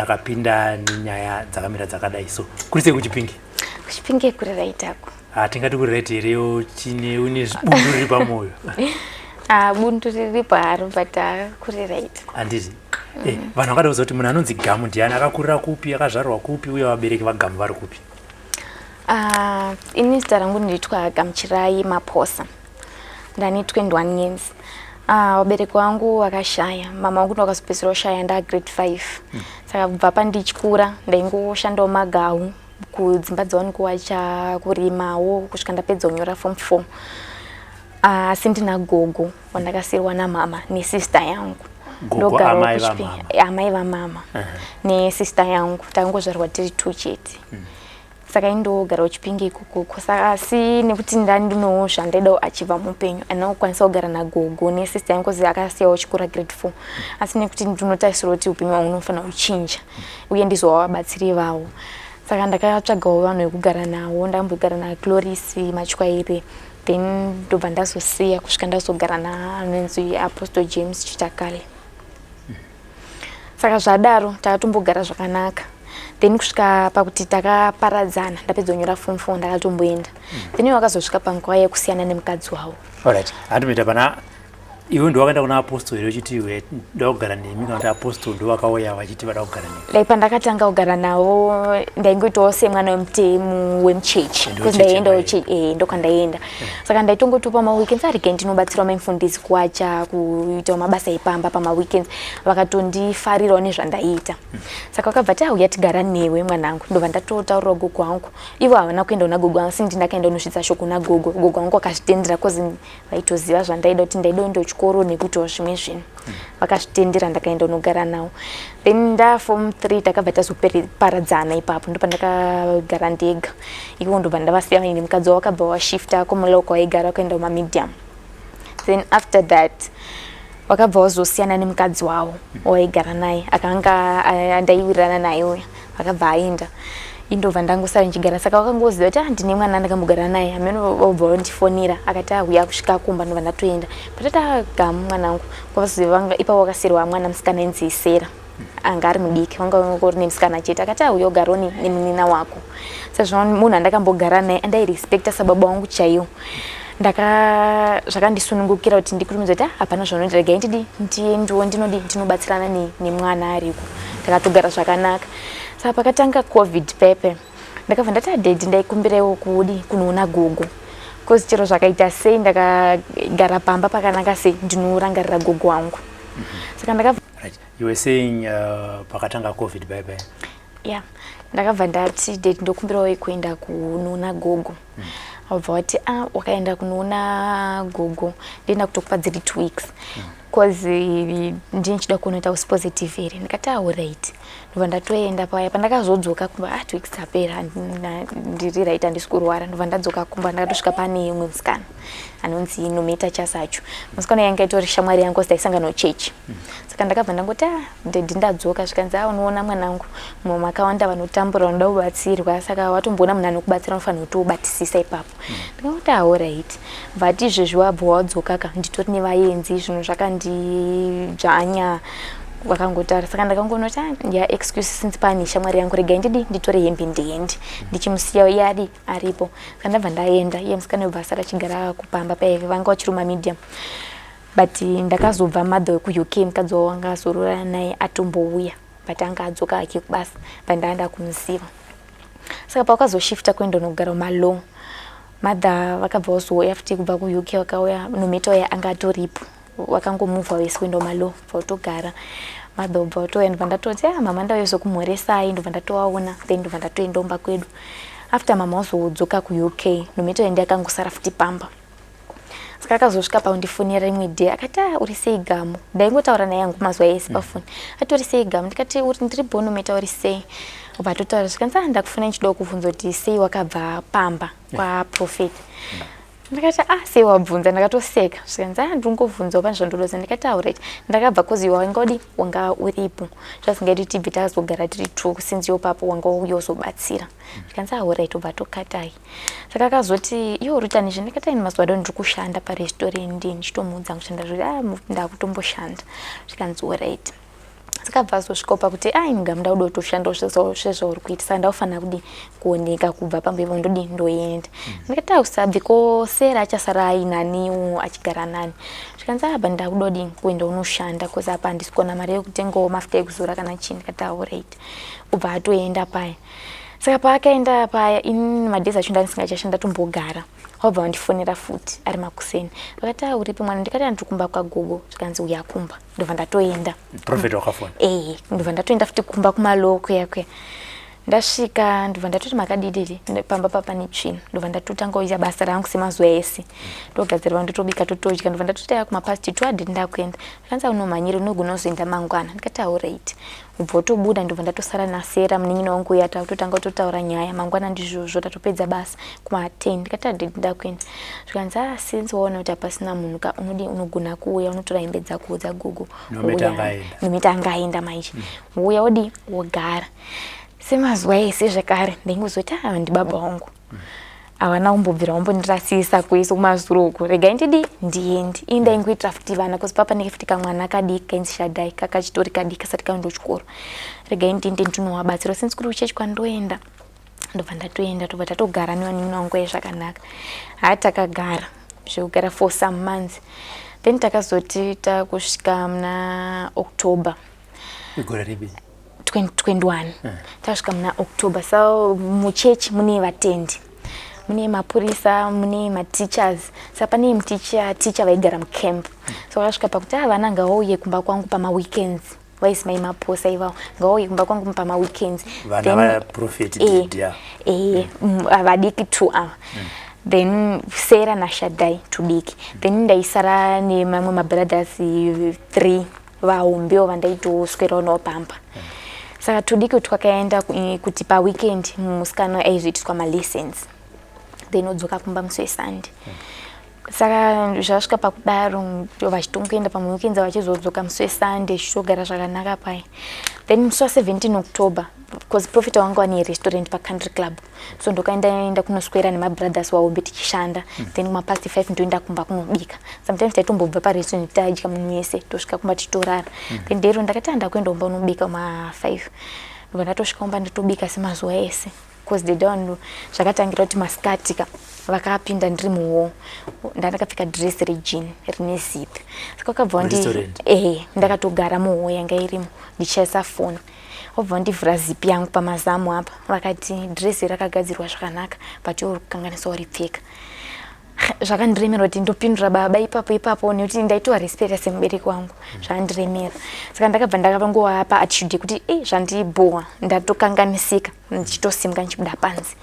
Akapinda nenyaya dzakamira dzakadai so. Kuri sei kuChipinge? KuChipinge kuri right ako. Ah, tingati kuri right here chine une bundu riri pamoyo? Ah, bundu riripo haro but ah, kuri right. Handiti? Eh, vanhu vakada kuziva kuti munhu anonzi Gamu ndiani, akakurira kupi, akazvarwa kupi uye vabereki vaGamu vari kupi? Ah, ini zita rangu ndinoitwa Gamuchirai Maposa. Ndani 21 years. Ah, vabereki vangu vakashaya, mama vangu ndovakazopedzisira kushaya ndaa grade 5. Saka kubva pandichikura ndaingoshandawo magau kudzimba dzavanhu, kuwacha, kurimawo kusvika ndapedza kunyora form 4. Ah, asi ndina gogo wandakasiyirwa namama nesister yangu. Gogo Ndogarawo amai kuChipinge. vamama? Amai vamama nesister yangu, takangozvarwa tiri two chete. Saka indogara kuChipinge ikokoko. Saka asi nekuti ndandinowo zvandaidawo achibva muupenyu, handina kukwanisa kugara nagogo nesister yangu cause akasiyawo chikora grade 4. Asi nekuti ndinotarisira kuti upenyu hwangu unofanira kuchinja uye ndizova vabatsiri vavo, saka ndakatsvagawo vanhu vekugara navo. Ndakambogara naCloris Machwaire, then ndobva ndazosiya kusvika ndazogara naanonzi Apostle James Chitakale. Saka zvadaro takatombogara zvakanaka, then kusvika pakuti takaparadzana ndapedza kunyora form 4. Ndakatomboenda, then iwo wakazosvika panguva yekusiyana nemukadzi wavo. Alright, handimboita pana iwe ndo kuna apostle here uchiti iwe ndoda kugara nemi, kana kuti apostle ndo vakauya vachiti vada kugara nemi? Like pandakatanga kugara navo ndaingoitawo semwana wemutemu wemuchechi. Ndo because chechi ndaiendawo yamai. Ndokwandaenda. Saka ndaitongotopa maweekends arige ndinobatsirawo maimufundisi kuwacha, kuitawo mabasa epamba pamaweekends. Vakatondifarirawo nezvandaiita, saka vakabva ti, "Auya tigara newe, mwanangu." Ndobva ndatotaurirawo gogo wangu. Ivo havana kuenda kuna gogo wangu, asi ndi ndakaenda kunosvitsa shoko kuna gogo. Gogo wangu akazvitendera cause vaitoziva zvandaida, kuti ndaida kuenda kuchikoro nekuitawo zvimwe zvinhu. Vakazvitendera, ndakaenda kunogara navo. Then ndaform 3 takabva tazoparadzana. Ipapo ndopandakagara ndega. Ivo ndobva ndavasiya vaine mukadzi wavo, vakabva vashifta kumulawo kwavaigara kuenda kumamedium. Then after that vakabva vazosiyana nemukadzi wavo waigara naye, akanga ndaiwirirana naye uya. Akabva aenda, indobva ndangosara ndichigara. Saka vakangoziva kuti, ah, ndine mwana ndakambogara naye hameno. Vobva vandifonera, akati auya kusvika kumba. Ndobva ndatoenda patata, "Gamu mwanangu." Kwavazoziva ipapo wakasiyirwa mwana musikana inzi Sera, anga ari mudiki, wanga ungori nemusikana chete. Akati, "Auya ugarawo nemunina wako." Sezvo munhu andakambogara naye andairespecta sababa wangu chaiwo, ndaka zvakandisunungukira kuti ndikurumidza kuti, "Ah, hapana zvaunoita, regai ndidi ndiendiwo ndinodi ndinobatsirana nemwana ariko." Takatogara zvakanaka. Saka pakatanga COVID pepe, ndakabva ndati, "Adaddy, ndaikumbirewo kudi kunoona gogo, cause chero zvakaita sei, ndakagara pamba pakanaka sei, ndinorangarira gogo wangu." Saka ndakabva Right, you were saying pakatanga COVID bye bye. Ya, ndakabva ndati, "Daddy, ndokumbirawo kuenda kunoona gogo." Vabva vati, "A, wakaenda kunoona gogo ndoenda kutokupa dziri 2 weeks, cause ndinichida kuona kuti hausi positive here." Ndikati, "Alright." Ndobva ndatoenda paya. Pandakazodzoka kumba, ah, 2 weeks dzapera, ndiri right, handisi kurwara. Ndobva ndadzoka kumba, ndakatosvika pane imwe musikana anonzi Nometa Chasacho. Musikana yanga itori shamwari yangu, taisangana chechi. Saka ndakabva ndangoti, "Ah, daddy, ndadzoka." Zvikanzi, "A, unoona mwanangu, mumwe makawanda vanotambura vanoda kubatsirwa, saka watomboona munhu anokubatsira unofanira kuti ubatisisa ipapo." Ndikangoti, "Alright." Vati, "Izvezvi wabva wadzoka ka, nditori nevaenzi, zvinhu zvakandidzvanya." Vakangotaura, saka ndakangonoti, "Ah, ya excuse, since pane shamwari yangu, regai ndidi nditore hembe ndiende." Ndichimusiya iye adi aripo. Saka ndabva ndaenda, iye musikana webva asara achigara kupamba paive, vanga vachiruma medium. But ndakazobva mother wekuUK, mukadzi wavo wanga azorora naye atombouya, but anga adzoka hake kubasa, but ndaanda kumuziva. Saka pawakazoshifta kuenda unogara mumalong, mother vakabva vazouya futi kubva kuUK. Vakauya, Nometa uya anga atoripo, vakangomuvha vese kuenda kumalo, bva utogara. Mother ubva utouya, ndobva ndatoti, "Ah, mama, ndauya zokumhoresai." Ndobva ndatovaona, then ndobva ndatoenda kumba kwedu. After mama wazodzoka kuUK, Nometa uya ndiye akangosara futi pamba. Saka akazosvika paundifonera rimwe day, akati, "A, uri sei, Gamu?" Ndaingotaura naye yangu mazuva ese pafoni. Ati, "Uri sei, Gamu?" Ndikati, "Ndiri bho, Nometa, uri sei?" Ubva atotaura, zvikanzi, "A, ndakufona ndichidawo kubvunza kuti sei wakabva pamba kwaprophet." Ndakati, "Ah, sei wabvunza?" Ndakatoseka. Zvikanzi, "Ah, ndingovhunzawo pane zvandodoza." Ndikati, "Alright, ndakabva cause iwe wanga udi wanga uripo, zvasingaiti tibve tazogara tiri two since iwo papo wanga uya uzobatsira." Zvikanzi, "Alright." Ubva atokatai. Saka akazoti, "Iwe uri kuita nezve?" Ndikati, "Aini, mazuva ano ndiri kushanda parestaurant." Ndichitomuudza kushanda zvoti, "Ah, ndakutomboshanda." Zvikanzi, "Alright." Saka bva azosvikawo pakuti ai mugamu ndakuda kutoshandawo sezvauri kuita, saka ndakufanira kudi kuoneka kubva pamba ipo, ndodi ndoenda. Ndikati ausabvi ko Sera achasara ainaniwo achigara nani? Zvikanzi apa ndakuda kudi kuenda unoshanda cause apa handisi kuona mari yekutengawo mafuta ekuzora kana chii. Ndikati alright, ubva atoenda paya. Saka paakaenda paya, ini madays acho ndandisingachashanda, tombogara, wabva wandifonera futi ari makuseni, vakati a uripi mwana? Ndikati andiri kumba kwagogo. Zvikanzi uya kumba. Ndobva ndatoenda. Prophet wakafona? Eh, ndobva ndatoenda futi kumba kumalowo kuya kuya. Ndasvika, ndobva ndatoti makadididi pamba papa netsvina. Ndobva ndatotanga kuita basa rangu semazuva ese, ndogadzira, ndotobika, totodya. Ndobva ndatoti aya kumapast 2 adidi ndakuenda. Zvikanzi unomhanyira, unogona kuzoenda mangwana. Ndikati alright, ubva utobuda. Ndobva ndatosara naSera munin'ina wangu uya, takutotanga kutotaura nyaya mangwana. Ndizvozvo, tatopedza basa kuma10. Ndikati adidi ndakuenda. Zvikanzi a since waona kuti hapasina munhu ka, unodi unogona kuuya unotora hembe dzako dzagogo. Nometa anga aenda. Nometa anga aenda manje. Uya wodi wogara semazuva ese zvekare. Ndaingozoti ava ndibaba vangu, havana kumbobvira vambondirasisa kuisa kumazuro uku, regai ndidi ndiende. Ini ndaingoitira futi vana cause papa neke futi kamwana kadiki kainzi Shadai, kakachitori kadiki kasati kaenda kuchikoro. Regai ndiende ndinowabatsira since kuri kuchechi kwandoenda. Ndobva ndatoenda, tobva tatogara nevanin'ina vangu ye zvakanaka. Ha, takagara zvekugara for some months, then takazoti takusvika muna October. Igore ripi? 2021. Tasvika muna October, so muchechi mune vatendi, mune mapurisa, mune mateachers. Saka pane muticha, ticha vaigara mucamp. So vakasvika pakuti a vana ngavauye kumba kwangu pamaweekends. Vaisi mai Maposa ivavo, ngavauye kumba kwangu pamaweekends. Vana vaprofeti? Didia? Eh, vadiki two ava, then Sera naShadai tudiki. Then ndaisara nemamwe mabrothers three vahombewo vandaitoswerawo navo pamba. Saka tudiki twakaenda kuti paweekend musikana aizoitiswa malessons, then odzoka kumba musi weSunday. Saka zvasvika pakudaro, vachitongoenda pamaweekends, vachizodzoka musi weSunday, zvichitogara zvakanaka paya. Then musi wa17 October, because prophet wanga wane restaurant pacountry club, so ndokaenda kunoswera nemabrothers wahombe tichishanda. Then kumapast 5 ndoenda kumba kunobika. Sometimes taitombobva parestaurant tadya munhu wese, tosvika kumba tichitorara. Then dero ndakati handakuenda kumba unobika ma5. Ndobva ndatosvika kumba, ndotobika semazuva ese, cause the down zvakatangira kuti masikati ka vakapinda ndiri muhall, ndandakapfeka dress rejean rine zip. Saka vakabva wandi Restaurant? Ehe, ndakatogara muhall yanga irimo ndichishandisa foni. Vobva vandivhura zip yangu pamazamu apa, vakati dress rakagadzirwa zvakanaka, but iwe uri kukanganisa uripfeka. Zvakandiremera kuti ndopindura baba ipapo ipapo, nekuti ndaitova respecta semubereki wangu. Zvakandiremera, saka ndakabva ndakangowapa attitude yekuti e zvandibhowa, ndatokanganisika, ndichitosimuka ndichibuda panze.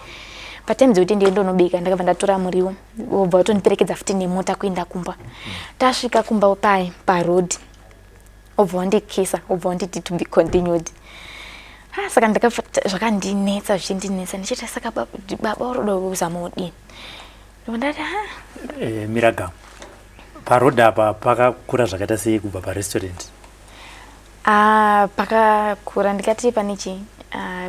Patime dzekuti ndiye ndonobika, ndakabva ndatora muriwo, vobva vatondiperekedza futi nemota kuenda kumba. Tasvika kumba pai paroad, obva wandikisa, obva wanditi to be continued. Ah, saka ndakabva zvakandinetsa, zvichindinetsa, ndichiti saka baba uri kuda kuzama udini? Ndobva ndati ha. Miragamu paroad apa pakakura zvakaita sei kubva parestaurant? Ah, pakakura ndikati pane chi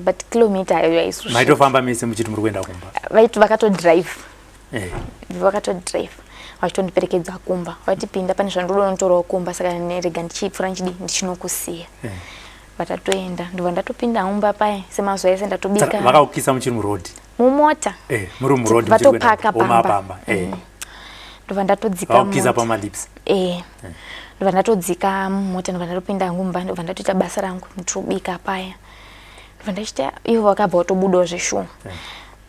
but kilometer ayo yaisosvika. Maitofamba mese muchiti muri kuenda kumba? Vaiti vakatodrive. Vakatodrive vachitondiperekedza kumba, vatipinda pane zvandoda unotorawo kumba, saka rega ndichipfuura ndichidi ndichinokusiya. Vatatoenda, ndobva ndatopinda mumba paya semazuva ese, ndatobika. Saka vakakukisa muchiri muroad? Mumota. Muri muroad? Vatopaka pamba. Pamba. Ndobva ndatodzika Vakukisa mumota. pamalips? Eh, ndobva ndatodzika mumota, ndobva ndatopinda hangu mumba, ndobva ndatoita basa rangu, nditobika paya. Ndobva ndachiita, ivo vakabva vatobudawo zveshuwa,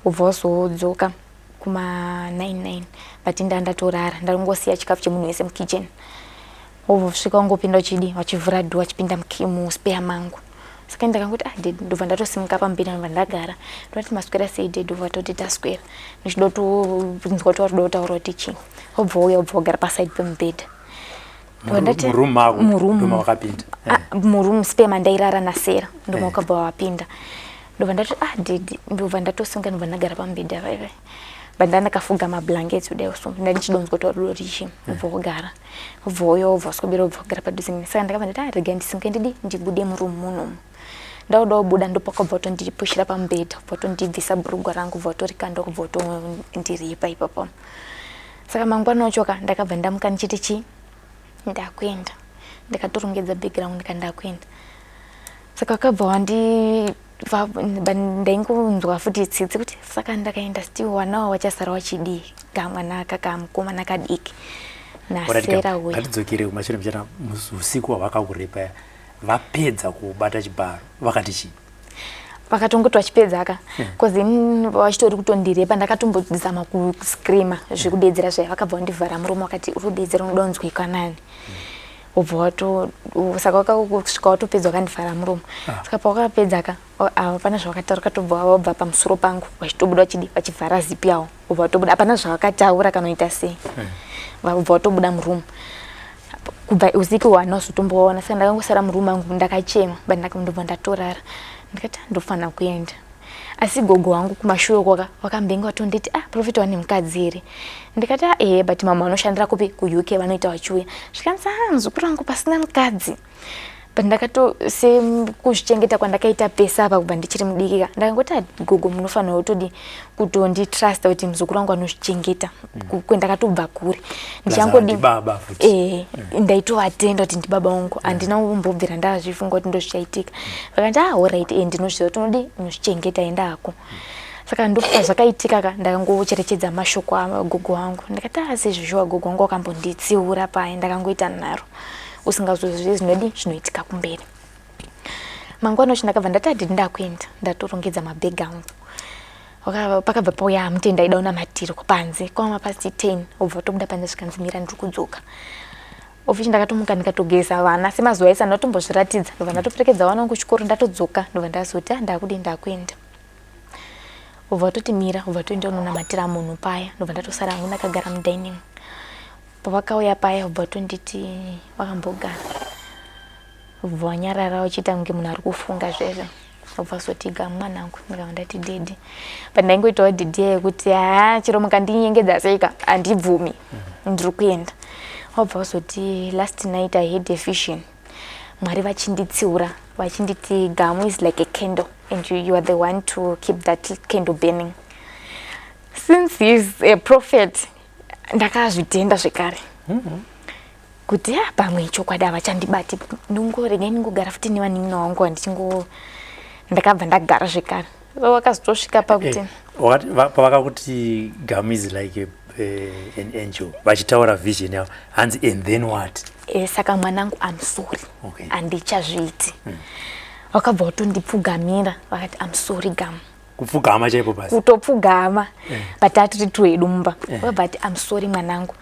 ubva wazodzoka kuma 99, but nda ndatorara, ndangosiya chikafu chemunhu wese mukitchen. Wobva wangopinda uchidi vachivhura door, vachipinda muspare mangu. Saka ndakangoti ah dad, ndobva ndatosimuka pamberi, ndobva ndagara, ndoti maswera sei dad? Ndobva toti taswera. Ndichida kutonzwa kuti vari kuda kutaura kuti chii. Wobva uya, wobva wagara paside pemubhedha. Ndobva ndati Muroom mako? Muroom. Ndoma wakapinda? Ah, muroom spare mandairara naSera, ndoma wakabva wapinda. Ndobva ndati ah dad, ndobva ndatosunga, ndobva ndagara pamubhedha vaivai, but ndandakafuga mablankets kudai, so ndandichidonzwa kuti warudo richi. Ubva wogara, ubva uya, ubva waswedera, ubva wagara padhuze neni. Saka ndakabva ndati ah regai ndisimuke, ndidi ndibude muroom munomu. Ndauda kubuda, ndopakabva watondipushira pamubhedha, ubva watondibvisa bhurugwa rangu, ubva watorikanda, ubva watondiripa ipapo. Saka mangwana wacho ka ndakabva ndamuka ndichiti chi ndakuenda, ndikatorongedza bhegi rangu, ndika ndakuenda. Saka vakabva wandi ndaingonzwa futi tsitsi kuti saka ndakaenda still wana wachasara wachidii, kamwana aka kamukomana kadiki nasera uya. Ngatidzokere kumashure mbichana. Usiku hwavakakurepa, vapedza kubata chibharo, vakati chii? Vakatongoti vachipedza ka, 'cause ini vachitori kutondirepa, ndakatombozama kuscreama zvekudedzera zvaya, vakabva vandivhara muromo, vakati uri kudedzera unoda kunzwikwa nani? Ubva wato saka wakasvika watopedza wakandivhara muromo. Saka pawakapedza ka, hapana zvavakataura, katobva vabva pamusoro pangu vachitobuda vachidi vachivhara zipi yavo, ubva watobuda, hapana zvavakataura kana kuita sei, ubva watobuda muroom. Kubva usiku hwana uzotomboona. Saka ndakangosara muroom angu ndakachema, but ndobva ndatorara, ndikati, "Ah, ndofanira kuenda." Asi gogo wangu kumashure kwaka vakambenge vatonditi, "Ah, prophet wane mukadzi here?" Ndikati, "Ah, ehe, but mama vanoshandira kupi? KuUK, vanoita vachiuya." Zvikanzi, "Ah, muzukuru wangu pasina mukadzi." But ndakato sekuzvichengeta kwandakaita pesa apa kubva ndichiri mudiki ka, ndakangoti, "Ah, gogo, munofanira kutodi kutonditrusta kuti muzukuru wangu anozvichengeta." Kwendakatobva kure ndichangodi Baba futi. Eh, ndaitovatenda kuti ndibaba vangu, handina kumbobvira ndazvifunga kuti ndozvichaitika. Vakati, "Ah, alright, eh, ndinozviziva kuti unodi unozvichengeta, enda hako." Saka ndopa zvakaitika ka, ndakangocherechedza mashoko agogo wangu, ndikati, "Ah, sezvizvo gogo wangu wakambonditsiura paya, ndakangoita nharo usingazozivi zvinodi zvinoitika kumberi." Mangwana uchi ndakabva ndati, "Adidi, ndakuenda." Ndatorongedza mabhegi angu. Pakabva pauya mutendi aida kunamatirwa panze kwama past 10, ubva watobuda panze, zvikanzi, "Mira, ndiri kudzoka." Ofichi ndakatomuka ndikatogeza vana semazuva ese, andatombozviratidza, ndobva ndatoperekedza vana vangu kuchikoro, ndatodzoka, ndobva ndazoti, "Ah, ndakudi ndakuenda." Ubva watoti, "Mira," ubva toenda unonamatira munhu paya, ndobva ndatosara hangu ndakagara mudining. Pavakauya paya, ubva watonditi, wakambogara, ubva wanyarara uchiita kunge munhu ari kufunga zvezvo, ubva wazoti, "Ga mwanangu." Ndikabva ndati, "Daddy." But ndaingoitawo daddy yekuti, "Ha, chero mukandinyengedza seika, handibvumi, ndiri kuenda." Wabva wazoti, "Last night I had a vision, Mwari vachinditsiura, vachinditi, 'Gamu is like a candle and you are the one to keep that candle burning.'" Since he is a prophet, ndakazvitenda zvekare kuti ya pamwe chokwadi havachandibati, ndingoregai ndingogara futi nevanin'ina wangu handichingo. Ndakabva ndagara zvekare, so vakazotosvika pakuti Eh, pavakakuti Gamu is like an angel, vachitaura vision yavo, hanzi, and then what? E, saka mwanangu, I'm sorry, handichazviiti. Vakabva vatondipfugamira, vakati, "I'm sorry, Gamu." Kupfugama chaipo pasi? Kutopfugama, but atiri twedu mumba. Vakabva ati, "I'm sorry, mwanangu."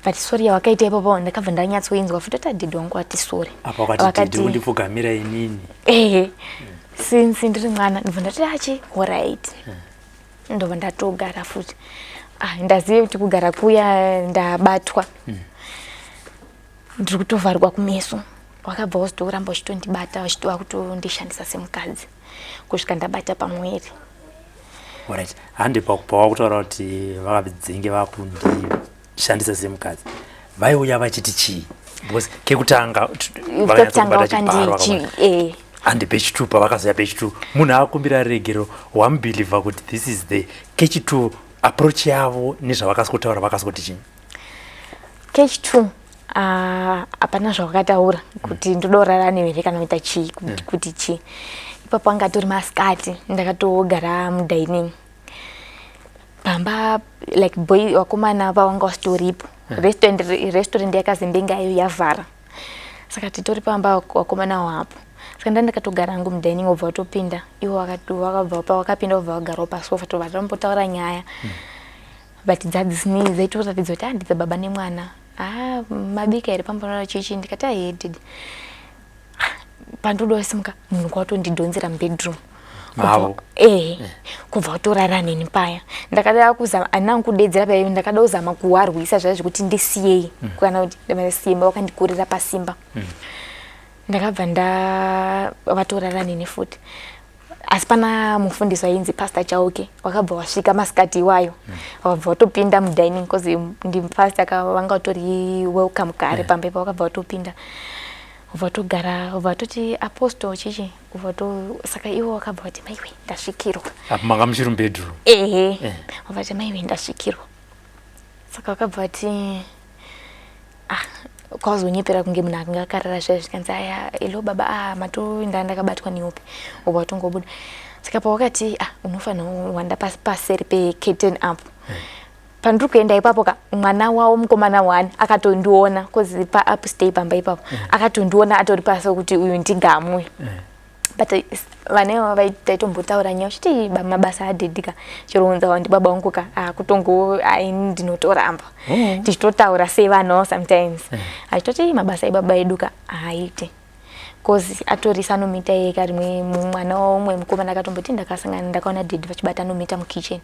But sorry yawakaita ipapo ndakabva ndanyatsoinzwa futi, ati adhidhi wangu ati sorry. Apa wakati didi kundipfugamira inini? Ehe, since ndiri mwana. Ndobva ndati, "Achi, alright." Ndobva ndatogara futi. Ah, ndazive kuti kugara kuya ndabatwa, ndiri kutovharwa kumeso. Wakabva wazotoramba uchitondibata, vachitova kutondishandisa semukadzi kusvika ndabata pamwiri. Alright, handi pawakutaura kuti vakadzinge vakundishandisa semukadzi, vaiuya vachiti chii? Because kekutanga kekutanga vakanyatsokubata chibharo, wakandichi handi pechi2, pavakazoya pechi2, munhu akumbira regero, wamubhilivha kuti this is the kechi2 approach yavo nezvavakasikotaura, vakasikuti chii? Kechi2 hapana zvavakataura kuti ndoda kurara newe here kana kuita chii, kuti chii. Ipapo anga atori masikati, ndakatogara mudining pamba, like boy vakomana vavanga vasitoripo, restaurant yakazembenge ayo yavhara, saka titori pamba, vakomana wapo. Saka nda ndakatogara hangu mudining, wobva watopinda ivo, vakabva pavakapinda vobva vagarawo pasofa, tobva tambotaura nyaya, but dzadzisini dzaitoratidza kuti handidza baba nemwana. "Ah, mabika here pambonora chichi?" Ndikati, "Ahe, didi." Pandoda kusimuka, munhu kwatondidhonzera mubedroom. Mavo? Ehe, kubva watorara neni paya. Ndakada kuzama, handina kudedzera paya, ndakada kuzama kuwarwisa zvaya zvekuti ndisiyei kana kuti simba wakandikurira pasimba. Ndakabva ndavatorara neni futi, asi pana mufundisi wainzi Pastor Chauke wakabva wasvika masikati iwayo, wakabva watopinda mudining, 'cause ndipastor vanga vatori welcome kare pamba ipa. Wakabva watopinda, ubva watogara, ubva watoti, "Apostle chichi," ubva to saka ivo wakabva vati, "Maiwe, ndasvikirwa." Apo manga muchiri mubedroom? Ehe. Ubva vati, "Maiwe, ndasvikirwa." Saka wakabva vati, "Ah, Kwazonyepera kunge munhu akanga akarara zviya, zvikanzi, "Aya, hello baba, ah, matoenda, ndakabatwa nehope." Ubva watongobuda. Saka pawakati, "Ah, unofanira kuwanda paseri pecurtain apo," pandiri kuenda ipapo ka, mwana wavo mukomana one akatondiona, 'cause paupstay pamba ipapo akatondiona atori pasi kuti uyu ndigamu. But vana ivava taitombotaura nyaya uchiti mabasa adaddy ka, chero unza ndi baba vangu ka, akutongo ai, ndinotoramba. Tichitotaura sevanawo sometimes achitoti mabasa ebaba edu ka haaite, 'cause atorisa anomita ega. Rimwe mwana waumwe mukomana akatomboti, "Ndakasangana, ndakaona daddy vachibata anomita mukitchen."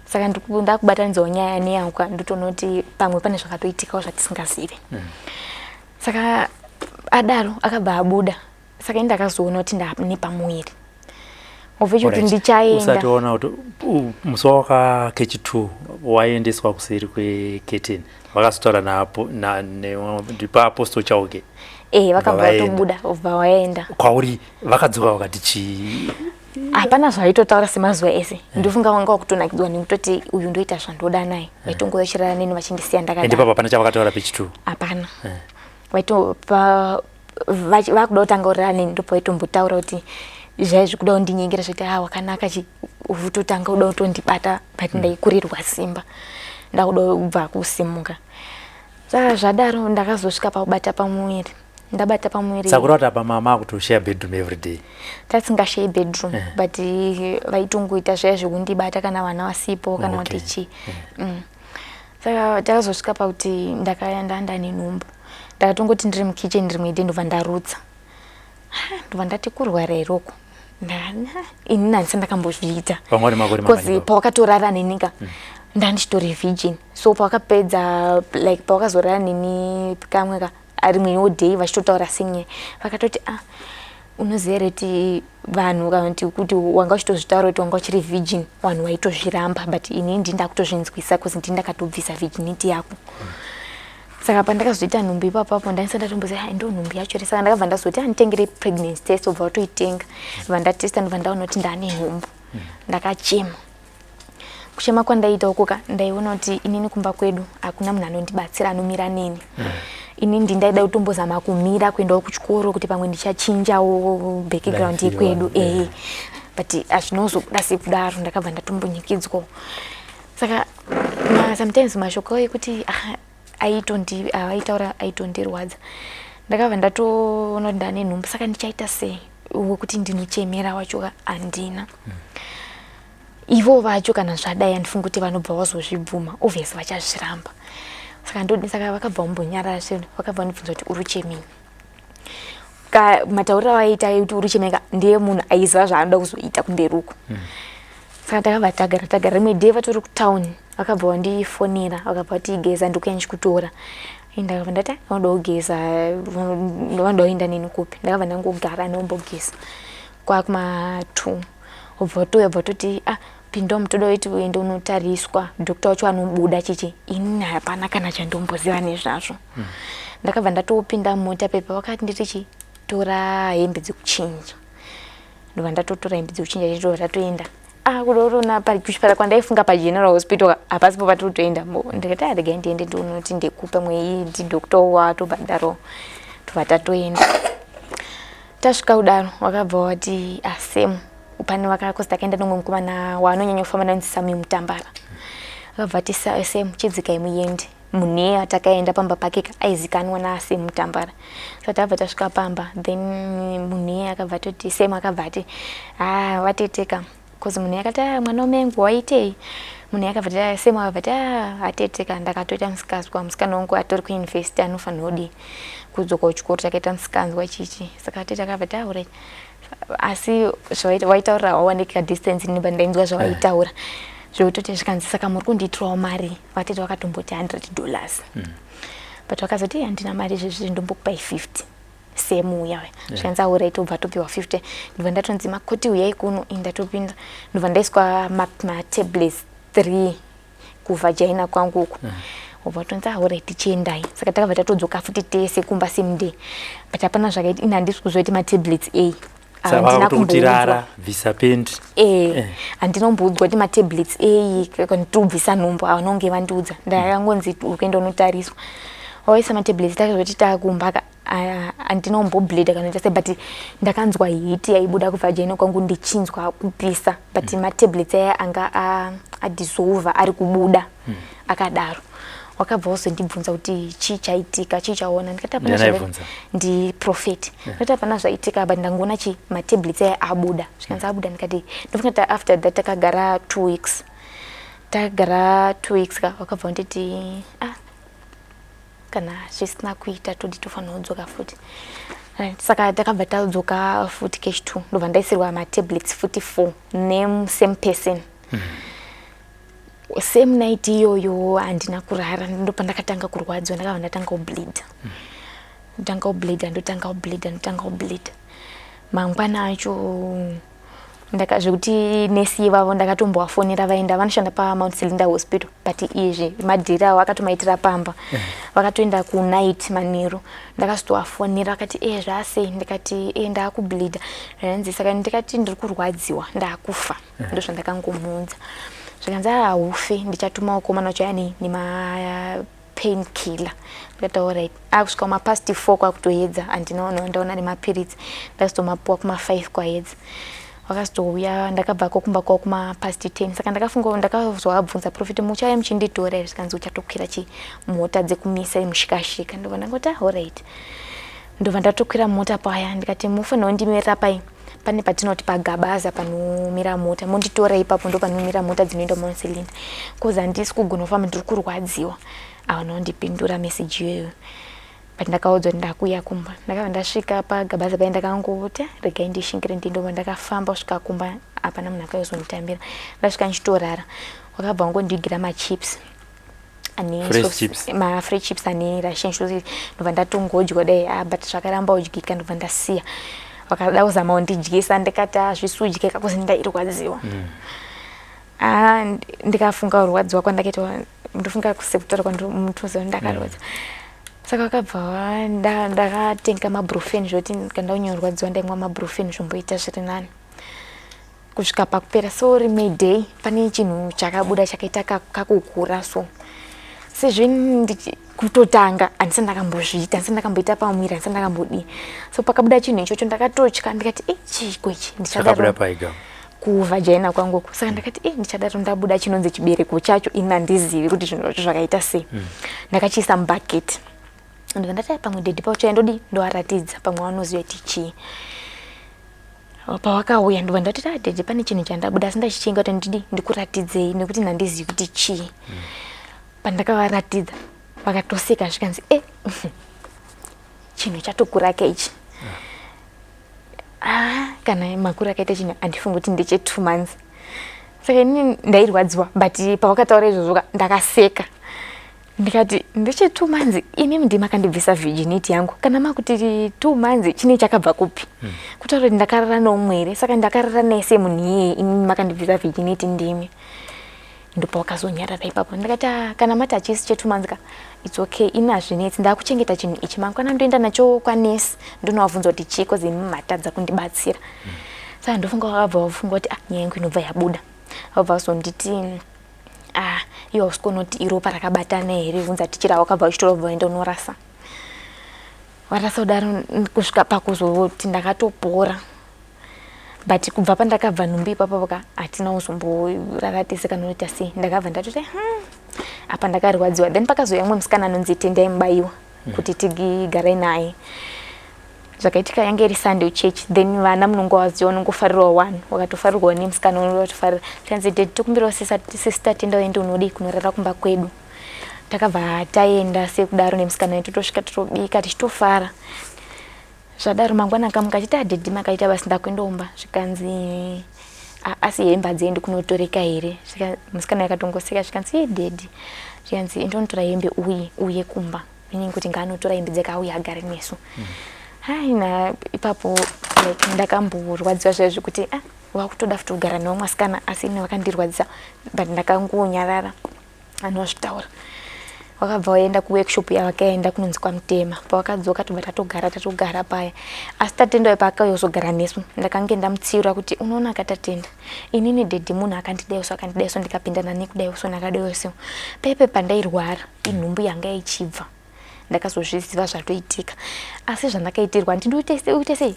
Saka ndakubatanidzawo nyaya neyangu ka, ndotoona kuti pamwe pane zvakatoitikawo zvatisingazivi. Saka adaro akabva abuda. Saka ini ndakazoona kuti ndane pamuviri, obva kuti ndichaenda. Usati waona kuti musi wawaka kechi2 waendeswa kuseri kweketeni, vakazotaura napo ndipaapostle Chauke? Eh, vakabva vaenda. Vatobuda, ubva waenda. Kwauri vakadzoka vakati chii? Hapana zvaitotaura semazuva ese. Ndofunga vanga vakutonakidzwa nekutoti uyu ndoita zvandoda naye. Vaitongouya chirara neni vachindisiya ende ndakadaro. Papa pana chavakataura pechi2? Hapana. Vaitopa vakuda kutanga kurara neni, ndopavaitombotaura kuti zvaizvi kuda kundinyengera, zvoti, "Ah, wakanaka chi," utotanga kuda kutondibata, but ndaikurirwa simba, ndakuda kubva kusimuka. Saka zvadaro ndakazosvika pakubata pamuviri. Ndabata pamuviri, Saka kureva kuti apa mama akutoshare bedroom every day? Tatisingashare bedroom, but vaitongoita zvaya zvekundibata kana vana vasipo kana kuti chii. Saka takazosvika pakuti ndakaenda ndane nhumbu. Ndakatongoti ndiri mukitchen rimwe day, ndobva ndarutsa. Ha, ndobva ndati, "Kurwara here uku?" Ini handisa ndakambozviita. Vanga vari makore Because mangani? pawakatorara neni ka, ndandichitori virgin. So pawakapedza, like pawakazorara neni kamwe ka, rimwewo day vachitotaura senyaya, vakatoti, "Ah, unoziva here kuti vanhu kana kuti wanga uchitozvitaura kuti wanga uchiri virgin, vanhu vaitozviramba, but ini ndi ndakutozvinzwisa 'cause ndi ndakatobvisa virginity yako." Saka pandakazoita nhumbu ipapapo, ndaisa ndatomboziva, "Hai, ndo nhumbu yacho here?" Saka ndakabva ndazoti, "Anditengere pregnancy test." Ubva watoitenga, bva ndatesta, ndobva ndaona kuti ndane nhumbu. Ndakachema. Kuchema kwandaita ukoka, ndaiona kuti inini kumba kwedu hakuna munhu anondibatsira, anomira neni. Ini ndindaida kutombozama kumira kuendawo kuchikoro kuti pamwe ndichachinjawo background Life yekwedu. yawo, Ehe, but hazvinozobuda sekudaro. Ndakabva ndatombonyikidzwawo. Saka sometimes mashoko ekuti, ah, aitondi aitaura aitondirwadza. Ndakabva ndatoona kuti ndane nhumbu, saka ndichaita sei? Wekuti ndinochemera wacho handina. Ivo vacho kana zvadai, handifungi kuti vanobva vazozvibvuma. Obviously vachazviramba. Saka ndodi? Saka vakabva vambonyarara zvinhu, vakabva vandibvunza kuti, "Uri chemei?" Ka matauriro avaita ekuti, "Uri chemei?" ka, ndiye munhu aiziva zvaanoda kuzoita kumberi uko. Saka takabva tagara tagara. Rimwe day vatori kutauni, vakabva vandifonera, vakabva vati, "Geza, ndikuya ndichikutora." Ndakabva ndati, "Ah, vanoda kugeza, vanoda kuenda neni kupi?" Ndakabva ndangogara nombogeza kwakuma 2, ubva watouya, bva toti, "Ah, pinda mutoda kuti uende unotariswa, doctor wacho anobuda." Chichi inini hapana kana chandomboziva nezvazvo. Ndakabva ndatopinda mumota pepa, vakati nditi chi tora hembe dzekuchinja. Ndobva ndatotora hembe dzekuchinja, chitobva tatoenda. Ah, kudotoona kuchipatara kwandaifunga paGeneral Hospital hapasipo patiri kutoenda. Ndikati, "Ah, regai ndiende ndione kuti ndekupa mwei ndidoctor watobhadharo." Tobva tatoenda. Tasvika kudaro, wakabva wati asemu pane vakakozi. Takaenda nomwe mukomana waanonyanya kufamba naye, Sami Mutambara. Akabva ati, "Semu, chidzikai muende." Munhu atakaenda pamba pake ka aizikanwa naSemu Mutambara. Saka tabva tasvika pamba, then munhu iye akabva atoti, Semu akabva ati, "Ha, vateteka," 'cause munhu akati, "Ah, mwana wamengu waitei?" Munhu akabva ati, "Ah," Semu akabva ati, "Ah, ateteka, ndakatoita musikanzwa, musikana wangu atori kuuniversity, anofanira kudii kudzoka kuchikoro, takaita musikanzwa chichi." Saka atete akabva ati, "Alright." Asi zvawaitaurira hawawaniki kadistance ini, but ndainzwa zvawaitaura zvekutoti zvikanzi, "Saka muri kundiitirawo mari?" Vatete vakatomboti $100, but vakazoti, "Handina mari izvezvi, ndombokupai 50." Semuya zvikanzi, "Alright." Ubva topiwa 50. Ndobva ndatonzi, "Makoti, uyai kuno." Ini ndatopinda, ndobva ndaiswa matablets 3 kuvagina kwangu uku. Ubva watonzi, "Alright, tichiendai." Saka takabva tatodzoka futi tese kumba same day, but hapana zvakaita. Ini handisi kuziva kuti matablets ei. Saka Handina vakakutokuti rara, bvisa pendi. Eh, handina kumboudzwa kuti matablets ei kana tobvisa nhumbu. Havanonge vandiudza. Ndakangonzi uri kuenda unotariswa. Waisa matablets, takazoti takumba ka, handina kumbobleeda kana kuita sei, but ndakanzwa heat yaibuda kuvagina kwangu, ndichinzwa kupisa, but matablets aya anga adissolva, ari kubuda akadaro. Wakabva wazondibvunza kuti chii chaitika, chii chaona. Ndikati hapana. Ndiani aibvunza? Ndiprophet. Ndikati hapana zvaitika, but ndangoona chi matablets aya abuda. Zvikanzi abuda. Ndikati ndofunga kuti after that takagara 2 weeks, takagara 2 weeks ka. Wakabva wanditi, ah, kana zvisina kuita, todi tofanira kudzoka futi. Right, saka takabva tadzoka futi kechi two, ndobva ndaisirwa matablets futi four nesame person. Same night iyoyo handina kurara, ndopandakatanga kurwadziwa. Ndakabva ndatanga kubleeda, ndotanga kubleeda, ndotanga kubleeda, ndotanga kubleeda. Mangwana acho ndaka zvekuti nesi ivavo ndakatombovafonera, vaenda, vanoshanda paMount Selinda Hospital, but izvi madhiri avo akatomaitira pamba, vakatoenda kunight. Manheru ndakazotovafonera, vakati, "E, zvasei?" Ndikati, "E, ndaakubleeda." Zvanzi, saka ndikati, "Ndiri kurwadziwa, ndaakufa." Ndozvandakangomuudza. Zvikanzi, "Haufi, ndichatuma vakomana vacho yani nema pain killer." Ndikati, "Alright." Akusvika kumapast 4 kwakutoedza, handina ndaona nemapiritsi, ndazotomapuwa kuma5 kwaedza. Vakazotouya, ndakabvako kumba kwavo kumapast 10. Saka ndakafunga, ndakazovabvunza, "Prophet, muchauya muchinditora here?" Zvikanzi, "Uchatokwira chi mota dzekumisa mushikashika." Ndobva ndangoti, "Ah, alright." Ndobva ndatokwira mota paya. Ndikati, "Mufanira kundimirira pai pane patinoti paGabaza panomira mota, monditora ipapo, ndo panomira mota dzinoenda Mount Selinda, cause handisi kugona kufamba, ndiri kurwadziwa." Havana kundipindura meseji iyoyo, but ndakaudzwa kuti ndakuuya kumba. Ndakabva ndasvika paGabaza pai, ndakangoti, "Ah, regai ndishingire." Ndindobva ndakafamba kusvika kumba, hapana munhu akazonditambira. Ndasvika ndichitorara, wakabva wangondigira machips ane Fresh chips. Mafresh chips ane Russian sausage. Ndobva ndatongodya dai, ah, but zvakaramba kudyika. Ndobva ndasiya. Vakada kuzama kundidyisa, ndikati hazvisi kudyika, cause ndairwadziwa. Ah, ndikafunga kurwadziwa kwandakaita, ndofunga sekutaura kwandinotoziva ndakarwadza. Saka vakabva ndakatenga mabrufen, zvekuti kana ndakunyorwadziwa ndaimwa mabrufen, zvomboita zviri nani kusvika pakupera. So rimwe day pane chinhu chakabuda chakaita kakukura. So sezvo kutotanga handisati ndakambozviita, handisati ndakamboita pamwiri, handisati ndakambodii. So pakabuda chinhu ichocho ndakatotya, ndikati, "E, chiiko ichi?" Chakabuda Ndichadaro paiga? Kuvagina kwangu uku. Saka ndakati, "E, ndichadaro ndabuda chinonzi chibereko chacho, ini handizivi kuti zvinhu zvacho zvakaita sei." Ndakachiisa mubhaketi, ndobva ndati, "Ai, pamwe daddy pauchaya ndodi ndovaratidza, pamwe vanoziva kuti chii." Pawakauya ndobva ndati, "Ah, daddy, pane chinhu chandabuda, asi ndachichenga kuti ndidi ndikuratidzei nekuti handizivi kuti chii." Pandakavaratidza vakatoseka, zvikanzi, "E, chinhu chatokura keichi." Ah, kana makuru akaita chinhu, handifungi kuti ndeche 2 months. Saka inini ndairwadziwa, but pavakataura izvozvo ka, ndakaseka, ndikati, "Ndeche 2 months? Imimi ndimi makandibvisa virginity yangu. Kana makuti 2 months, chine chakabva kupi? Kutaura kuti ndakarara nomwe here? Saka ndakarara naye semunhu iyeye, imimi makandibvisa virginity ndimi." Ndopawakazonyarara ipapo. Ndikati, "Ah, kana mati hachisi che 2 months ka, it's okay, ini hazvinetsi, ndakuchengeta chinhu ichi. Mangwana ndoenda nacho kwanesi, ndonovabvunza kuti chii, cause imi matadza kundibatsira." Saka ndofunga wakabva wafunga kuti, ah, nyaya yangu inobva yabuda. Vabva vazonditi, "Ah, iwe hausi kuona kuti iropa rakabatana here? Unza tichira." Wakabva uchitora, ubva waenda unorasa, warasa kudaro kusvika pakuzoti ndakatopora. But kubva pandakabva nhumbi ipapo ka, hatina kuzomborara tese kana unoita sei. Ndakabva ndatoti, apa ndakarwadziwa." Then pakazouya mumwe musikana anonzi Tendai Mubayiwa kuti tigarai naye. Zvakaitika yange iri Sunday church, then vana munongovaziva, unongofarirwa one, wakatofarirwawo nemusikana unotofarira. Tikanzi, "Daddy, tokumbirawo sister Tenda uende unodii kunorara kumba kwedu." Takabva taenda sekudaro nemusikana wedu, totosvika totobika tichitofara. Zvadaro mangwana akamuka achiti, "Adaddy, makaita basi, ndakuendomba." Zvikanzi, "Asi hembe hadziendi kunotoreka here?" Musikana yakatongoseka. Zvikanzi, "Ye daddy." Zvikanzi, "Indonotora hembe uye uye kumba," meaning kuti ngaanotora hembe dzake auye agare nesu. Hai na ipapo like ndakamborwadziwa zvaizvo kuti, ah, wakutoda futi kugara nevamwe vasikana, asi ini vakandirwadzisa, but ndakangonyarara anozvitaura. Wakabva waenda kuworkshop yavakaenda kunonzi kwaMutema. Pawakadzoka tobva tatogara, tatogara paya. Asi Tatenda paakauya kuzogara nesu, ndakange ndamutsiura kuti, "Unoona akaTatenda, inini daddy munhu akandidai so, akandidai so, ndikapindana nekudai so, nakadai so. Pepe pandairwara, inhumbu yanga ichibva. Ndakazozviziva zvatoitika, asi zvandakaitirwa ndinoite sei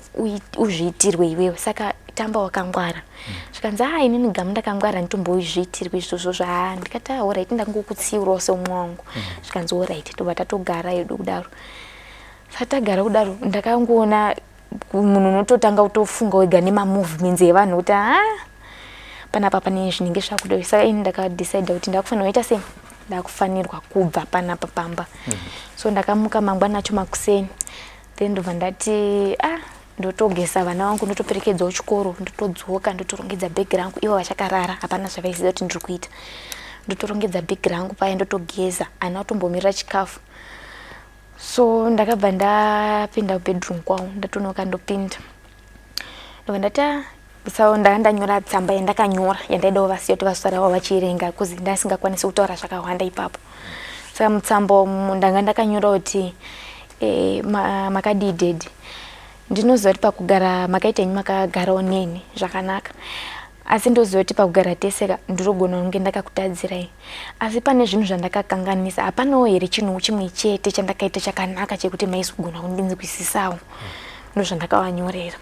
uzviitirwe iwewe? Saka tamba wakangwara. Zvikanzi, a inini Gamu ndakangwara, nditombozviitirwe izvozvo. Haa, ndikati, alright, ndangokutsiurawo seumwe wangu. Zvikanzi, alright. Tobva tatogara yedu kudaro. Saka tagara kudaro, ndakangoona munhu unototanga kutofunga wega nemamovements evanhu kuti, ha, panapa pane zvinenge zvakuda. Saka ini ndakadecida kuti ndakufanirwa kuita sei, ndakufanirwa kubva panapa pamba. So ndakamuka mangwana acho makuseni, then ndobva ndati, ah, ndotogesa vana vangu, ndotoperekedzawo chikoro, ndotodzoka, ndotorongedza bhegi rangu. Ivo vachakarara, hapana zvavaiziva kuti ndiri kuita. Ndotorongedza bhegi rangu paya, ndotogeza, ana kutombomirira chikafu. So ndakabva ndapinda kubedroom kwavo, ndatonoka ndopinda, ndobva ndati, ah, so ndanga ndanyora tsamba yandakanyora yandaidawo vasiya kuti vasarawo vachiverenga, because ndasingakwanisi kutaura zvakawanda ipapo. Saka mutsamba umu ndanga ndakanyora kuti, makadii daddy? Ndinoziva kuti pakugara makaita henyu, makagarawo neni zvakanaka, asi ndoziva kuti pakugara teseka ndinogona kunge ndakakutadzirai, asi pane zvinhu zvandakakanganisa. Hapanawo here chinhu chimwe chete chandakaita chakanaka chekuti maizogona kundinzwisisawo? Ndozvandakavanyorera.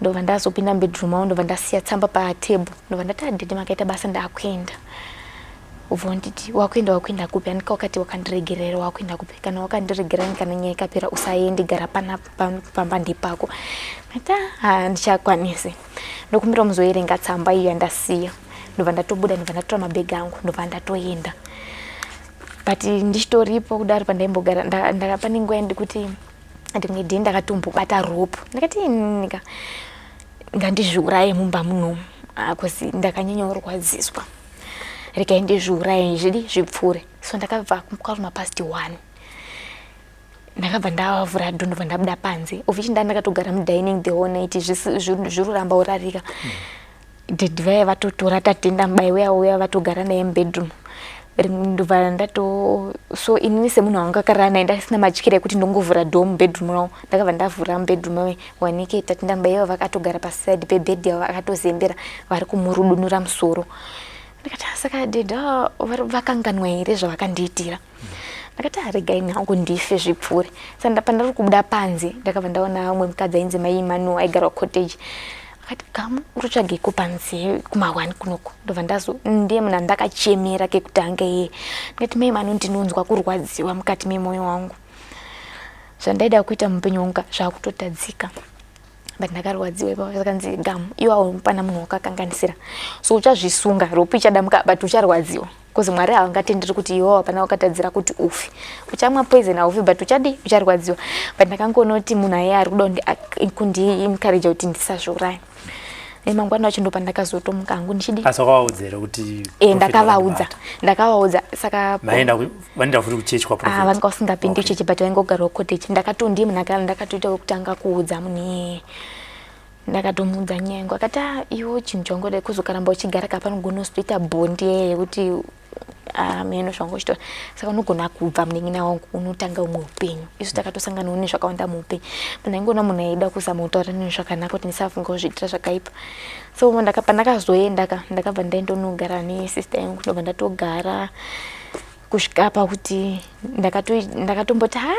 Ndobva ndazopinda mubedroom mavo, ndobva ndasiya tsamba patable, ndobva ndati, adaddy, makaita basa, ndakuenda. Ubva nditi, wakuenda? Wakuenda kupi? Andika wakati wakandiregerera, wakuenda kupi? Kana wakandiregerera, kana nyaya ikapera, usaendi, gara panapa, pamba ndepako. Ndati, handichakwanisi, ndokumbira muzoerenga tsamba iyo yandasiya. Ndobva ndatobuda, ndobva ndatora mabhegi angu, ndobva ndatoenda. But ndichitoripo kudaro pandaimbogara, pane nguva yandikuti rimwe day ndakatombobata rope, ndakati, nika ngandizviuraye mumba munomu, cause ndakanyanya kurwadziswa, regai ndizviuraye zvidi zvipfuure. So ndakabva kwaruma past 1, ndakabva ndavhura door, ndobva ndabuda panze, of which ndaa ndakatogara mudining the whole night, zviri kuramba urarika. Daddy vaya vatotora Tatenda Mubayi uya uya, vatogara naye mubedroom. Ndobva ndato, so inini semunhu wanga akarara naye, ndasina matyira ekuti ndongovhura door mubedroom ravo. Ndakabva ndavhura mubedroom mave, wanike Tatenda Mubayi vava vakatogara paside pebhedhi yavo, vakatozembera, vari kumurudunura musoro. Ndikati, "Ah, saka daddy vakanganwa here zvavakandiitira?" Ndakati, aregai hangu ndife zvipfuure. Saka pandari kubuda panze, ndakabva ndaona umwe mukadzi ainzi Mai Emmanuel, aigara kucottage. Akati, "Gamu, uri kutsvageiko panze kumahwani kunoko?" Ndobva ndazo, ndiye munhu andakachemera kekutanga iye. Ndikati, "Mai Emmanuel, ndinonzwa kurwadziwa mukati memwoyo wangu, zvandaida kuita muupenyu hwangu zvakutotadzika, but ndakarwadziwa ipapo." Sakanzi, "Gamu, iwawo pana munhu wakakanganisira, so uchazvisunga, rope ichadamuka, but ucharwadziwa, because Mwari havangatenderi kuti iwewo hapana wakatadzira kuti ufe. Uchamwa poison, haufi, but uchadi ucharwadziwa." But ndakangoona kuti munhu aiye ari kuda kundiencourage kuti ndisazviuraya. Mangwana wacho ndo pandakazotomuka hangu ndichidi. Asi wakavaudza here kuti E, ndakavaudza, ndakavaudza. Saka vaenda vanoenda futi kuchechi kwaProphet? Ah, vanga vasingapindi chechi, but vaingogarawo cottage. Ndakatondi munhu ndakatoita wekutanga kuudza munhu iyeye. Ndakatomuudza nyaya yangu, akati, ah, iwo chinhu changoda kuzokaramba uchigara ka, panogona kuzotoita bond yeye yekuti, ah, meno zvanga uchitora, saka unogona kubva, munin'ina wangu, unotanga umwe upenyu. Isu takatosanganawo nezvakawanda muupenyu. Pandaingoona munhu aida kuzama kutaura neni zvakanaka kuti ndisafunga kuzviitira zvakaipa. So pandakazoenda ka, ndakabva ndaendonogara nesister yangu, ndobva ndatogara kusvika pakuti ndakatomboti, ha,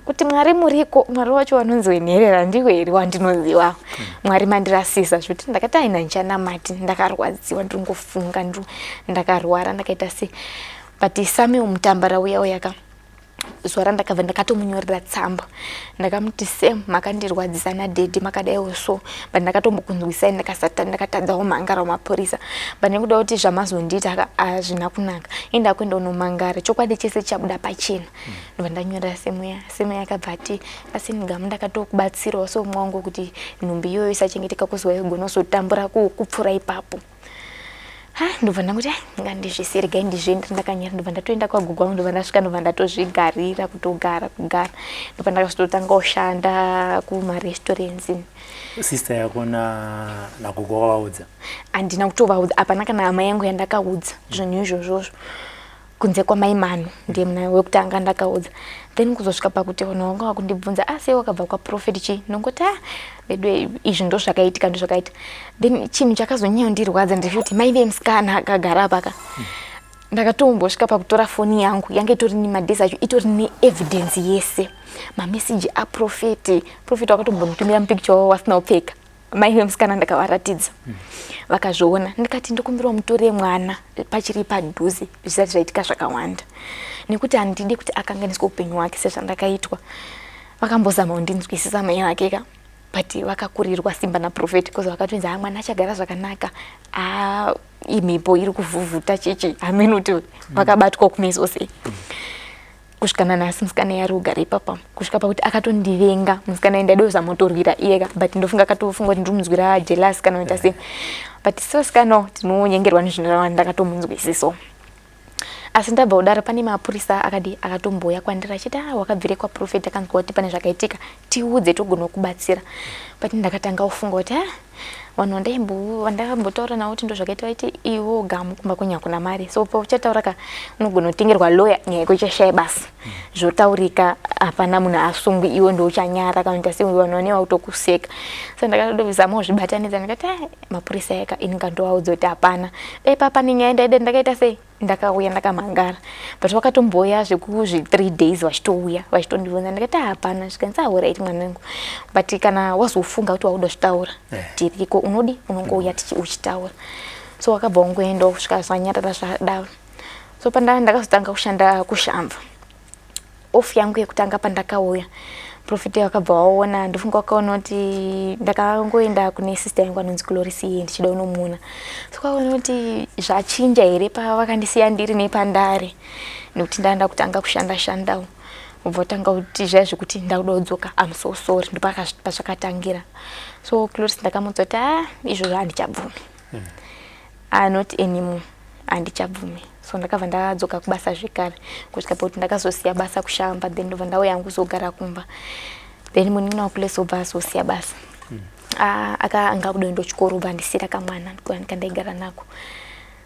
kuti Mwari muriko? Mwari wacho wanonzi wenherera ndiwe here wandinoziva? Mwari mandirasisa zvekuti ndakati, aina ndichanamati, ndakarwadziwa, ndiringofunga, ndakarwara, ndakaita sei. But Samuel Mutambara uya uya ka, zuva randakabva ndakatomunyorera tsamba, ndakamuti, "Sam, makandirwadzisa nadaddy, makadaiwo so, but ndakatombokunzwisai, ndakasata ndakatadzawo mhangara mapurisa, but nekuda kuti zvamazondiita ka hazvina kunaka, enda kuenda unomangara, chokwadi chese chichabuda pachena." Ndobva ndanyorera Semuya. Semuya akabva ati, "Asi Gamu, ndakatokubatsirawo somumwe wangu kuti nhumbi iyoyo isachengeteka, kuzwa igona kuzotambura kupfuura ipapo." Ha, ndobva ndangoti, "Ai, ngandizvisiye, regai ndizviende ndakanyara." Ndobva ndatoenda kwagogo wangu, ndobva ndasvika, ndobva ndatozvigarira kutogara kugara, ndobva ndakazototanga kushanda kumarestaurants. Sister yako nagogo wakavaudza? Handina kutovaudza, hapana kana hama yangu yandakaudza zvinhu izvozvozvo kunze kwamai Manu, ndiye muna wekutanga ndakaudza. Then kuzosvika pakuti vanhu vanga vakundibvunza, "Ah, sei wakabva kwaProphet?" Chii, ndongoti, "Ah, vedu, izvi ndo zvakaitika, ndo zvakaita." Then chinhu chakazonyanya kundirwadza ndechekuti mai vemusikana akagara apaka. Ndakatombosvika pakutora foni yangu yange itori nemadays acho, itori neevidence yese, mameseji aprofeti. Profeti wakatombonditumira mupicture wavo wasina kupfeka, mai vemusikana. Ndakavaratidza, vakazviona. Ndikati, "Ndokumbirawo mutore mwana pachiri padhuze, zvisati zvaitika zvakawanda, nekuti handidi kuti akanganiswe upenyu hwake sezvandakaitwa." Vakambozama kundinzwisisa mai vake ka, but vakakurirwa simba naprofeti, because vakatonzi, "Ha, mwana achagara zvakanaka, a imhepo iri kuvhuvhuta chichi." Hamene kuti vakabatwa kumeso sei. Kusvika nanhasi musikana yari kugara ipapa, kusvika pakuti akatondivenga musikana. Ndaida kuzamotorwira iyeka, but ndofunga akatofunga kuti ndirimunzwira jealous kana kuita sei. But sevasikanawo tinonyengerwa nezvinhu, ndakatomunzwisiso. Asi ndabva kudaro, pane mapurisa akadi akatomboya kwandiri achiti, "A, wakabvire kwaprofeti? Akanzwa kuti pane zvakaitika, tiudze, togona kubatsira." But ndakatanga kufunga kuti, a, vanhu vandakambotaura navo kuti ndo zvakaita, vaiti, "Iwo Gamu, kumba kwenyu hakuna mari, so pauchataura ka unogona kutengerwa lawyer, nyaya yako ichashaya basa, zvotaurika, hapana munhu asungwi, iwe ndo uchanyara kana kuita sei, vanhu vanenge vakutokuseka." So ndakatozama kuzvibatanidza, ndikati, "Ah, mapurisa eka ini ngandovaudza kuti hapana, dai papa nenyaya ndaida ndakaita sei, ndakauya ndakamhangara." But vakatomboya zvekuzvi 3 days vachitouya vachitondibvunza. Ndikati, "Hapana." Zvikanzi, "Alright mwanangu, but kana wazofunga kuti wakuda zvitaura, tiriko, unodi unongouya uchitaura." So wakabva wangoendawo kusvika zvanyarara zvadaro. So panda ndakazotanga kushanda kuShamva, off yangu yekutanga pandakauya, profita vakabva vaona. Ndofunga vakaona kuti ndakangoenda kune sister yangu anonzi Cloris iye, ndichida kunomuona. So kaona kuti zvachinja here pavakandisiya ndiri nepandare, nekuti ndaenda kutanga kushanda shandawo, ubva utanga kuti zvaya zvekuti ndakuda kudzoka, am so sorry. Ndopazvakatangira. So Cloris ndakamudza kuti, "A, izvozvo handichabvumi. Ah, not anymore, handichabvumi." So ndakabva ndadzoka kubasa zvekare, kusvika pakuti ndakazosiya basa kuShamva. Then ndobva ndauya yangu kuzogara kumba. Then munin'ina waKules obva azosiya basa. Ah, anga kuda kuenda kuchikoro, obva andisiyira kamwana kandaigara nako.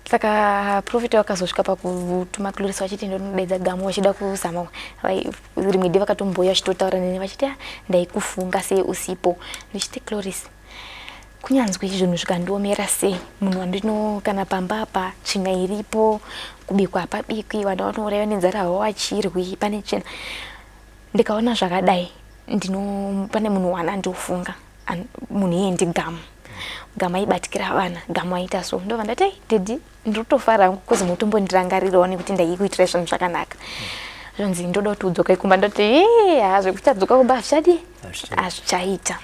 Saka profita vakazosvika pakutuma Cloris vachiti, "Ndinodaidza Gamu," vachida kuzama. Rimwe day vakatomboya vachitotaura neni vachiti, "Ah, ndaikufunga sei usipo." Ndichiti, "Cloris, kunyanzwi zvinhu zvikandiomera sei, munhu wandino kana pamba apa tsvina iripo, kubikwa hapabikwi, vanhu vanouraiwa nenzara, havawachirwi, pane tsvina. Ndikaona zvakadai, ndino pane munhu wana ndiofunga, munhu iye ndiGamu. Gamu aibatikira vana, Gamu aita so." Ndobva ndati, "Ei daddy, ndiri kutofara hangu kuzi mutombondirangarirawo, nekuti ndaikuitira zvinhu zvakanaka." Zvonzi, "Ndoda kuti udzoke kumba." Ndoti, "Ee, ha, zvekuchadzoka kumba hazvichadi, hazvichaita."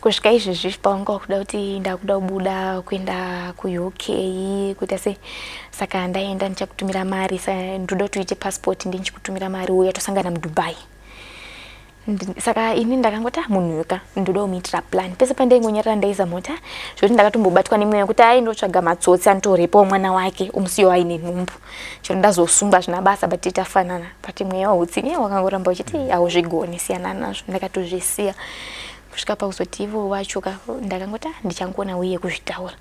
Kusvika izvezvi pawanga wakuda kuti ndakuda kubuda kuenda kuUK, kuita sei, saka ndaenda ndichakutumira mari, saka ndoda kuti uite passport, ndichikutumira mari, uya tosangana muDubai. Saka ini ndakangoti, "Ah, munhu ka ndoda kumuitira plan." Pese pandaingonyarara ndaizama kuti, ah, zvekuti ndakatombobatwa nemweya wekuti ai ndotsvaga matsotsi anotorepawo mwana wake, omusiyawo aine nhumbu. Chero ndazosungwa zvina basa, but tafanana. But mweya wautsinye wakangoramba uchiti, "Hauzvigoni, siyana nazvo." Ndakatozvisiya kusvika pakuzoti ivo vacho ka ndakangoti, "Ah, ndichangoona uye kuzvitaura."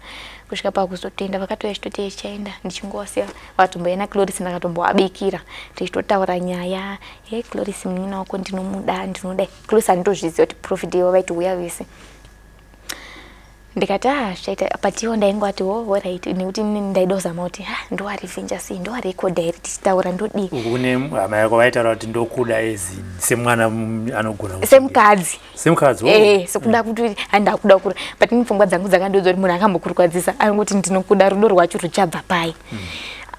Kusvika pakuzotoenda, vakatouya chitoti tichaenda, ndichingovasiya vakatomboya naCloris, ndakatombovabikira tichitotaura nyaya ye Cloris, munin'ina wako ndinomuda, ndinodai. Cloris handitozviziva kuti profit ivo vaiti uya vese. Ndikati, "Ah, zvichaita." But ivo ndaingoti, "Oh, alright," nekuti inini ndaida kuzama kuti, ha, ndowarevhenja sei, ndowarekodha here tichitaura, ndodii. Kune hama yako vaitaura kuti ndokuda ezi semwana anogona Semukadzi. Semukadzi, oh. Eh, sekuda kuti handakuda kura, but ini pfungwa dzangu dzakandiudza kuti munhu akambokurwadzisa anongoti ndinokuda, rudo rwacho ruchabva pai?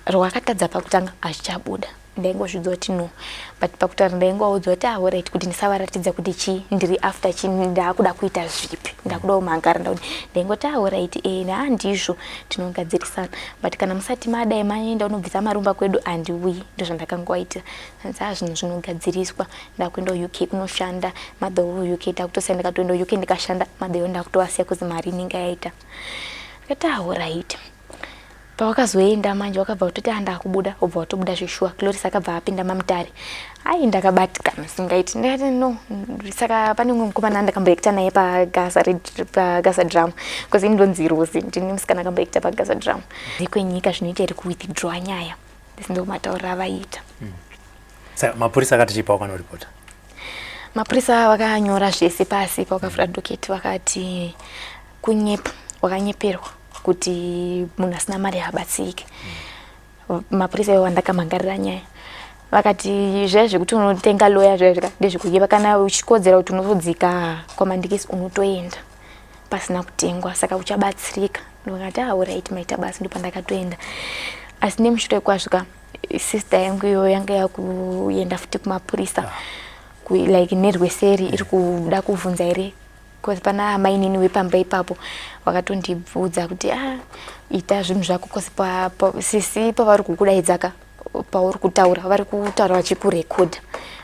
Rwakatadza pakutanga, hazvichabuda. Ndaingozviudza kuti no, but pakutaura ndaingovaudza kuti, "Alright," kuti ndisavaratidza kuti chii ndiri after, chii ndaakuda kuita, zvipi ndakuda kumhangara. Ndaingoti, "Alright, e handizvo, tinogadzirisana, but kana musati madai maenda unobvisa marumba kwedu, handiuyi." Ndozvandakangovaitira. Hanzi, "A, zvinhu zvinogadziriswa." Ndakuenda UK kunoshanda, mother UK ndakutosiya. Ndakatoenda UK ndikashanda, mother ndakutovasiya kuzi mari inenge yaita. Ndikati, "Alright." Pawakazoenda manje, wakabva kutoti, "Andakubuda," ubva watobuda zveshuwa. Cloris akabva apinda mamutare. Ai, ndakabatikana singaiti. Ndikati, "No." Saka pane umwe mukomana andakamboekta naye paGaza Drama, because ini ndonzi Rosi, ndini musikana akamboekta paGaza Drama. Kwenyika zvinoita iri kuwithdraw nyaya, ndo matauriro avaiita. Saka mapurisa akati chipa wakanoripota? Mapurisa vakanyora zvese pasi pavakavhura docket, vakati kunyepa, wakanyeperwa kuti munhu asina mari haabatsirike. Mapurisa ivo vandakamangarira nyaya vakati zviya zvekuti unotenga loya zviya zvika ndezvekuyeva, kana uchikodzera kuti unozodzika kwaMandikisi unotoenda pasina kutengwa, saka uchabatsirika. Ndikati, "Ah, alright, maita basa." Ndopandakatoenda, asi nemushure kwazvo ka, sister yangu iyoyo yanga yakuenda futi kumapurisa like nerweseri iri kuda kubvunza here, because pana amainini wepamba ipapo vakatondibvudza kuti, "Ah, ita zvinhu zvako, cause sisi pavari kukudaidzaka, pauri kutaura, vari kutaura vachikurekodha,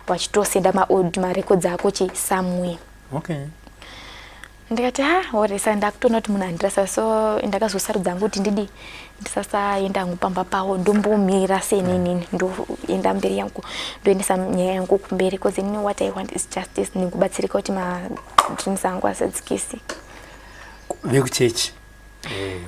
vachitosenda marecords ako chi somewhere." Ndikati, "Ha, ore." Saka ndakutoona kuti munhu andirasa, so ndakazosarudza hangu kuti ndidi ndisasaenda hangu pamba pavo, ndombomira seninini, ndoenda mberi yangu, ndoendesa nyaya yangu kumberi, because inini what I want is justice nekubatsirika kuti madreams angu asadzikisi. Vekuchechi,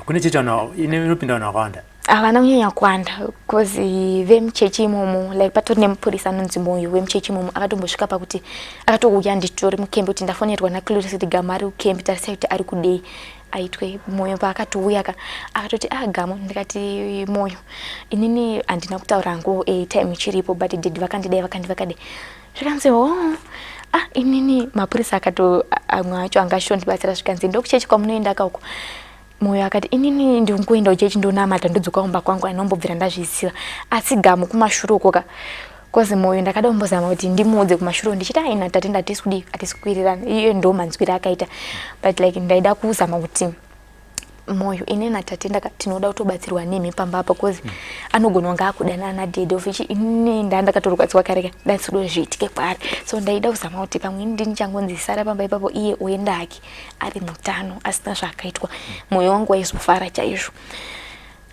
kune chechi vanhu inopinda vanhu vakawanda? Havana kunyanya kuwanda, because vemuchechi imomo, like patori nemupurisa anonzi Moyo wemuchechi imomo, akatombosvika pakuti akatouya nditori mukembi kuti ndafonerwa naCloris kuti Gamo ari kukembi, tarisai kuti ari kudei aitwe. Moyo paakatouya ka, akatoti, "A ah, Gamo." Ndikati, "Moyo, inini handina kutaura hangu time ichiripo, but daddy vakandidai, vakandi vakadai." Zvikanzi, "O oh, ah, inini mapurisa akato amwe acho angashondibatsira." Zvikanzi, "Ndokuchechi kwamunoenda kauko?" Moyo akati, "Inini ndingoenda kuchechi, ndonamata, ndodzoka kumba kwangu, anombobvira ndazviziva. Asi Gamu kumashure uko ka." Cause Moyo ndakada kumbozama kuti ndimuudze kumashure ndichiti, "Aina tate, ndatisi kudii, hatisi kuwirirana." Iye ndo manzwiro akaita, but like ndaida kuzama kuti, "Moyo, ini naTatenda tinoda kutobatsirwa nemi pamba apa, cause anogona kunge akudanana nadaddy, of which inini ndandakatorwadziwa kare, ndasikuda zviitike kwaari." So ndaida kuzama kuti pamwe ndini changonzi sara pamba ipapo, iye oenda hake ari mutano, asina zvaakaitwa. Mwoyo wangu waizofara chaizvo.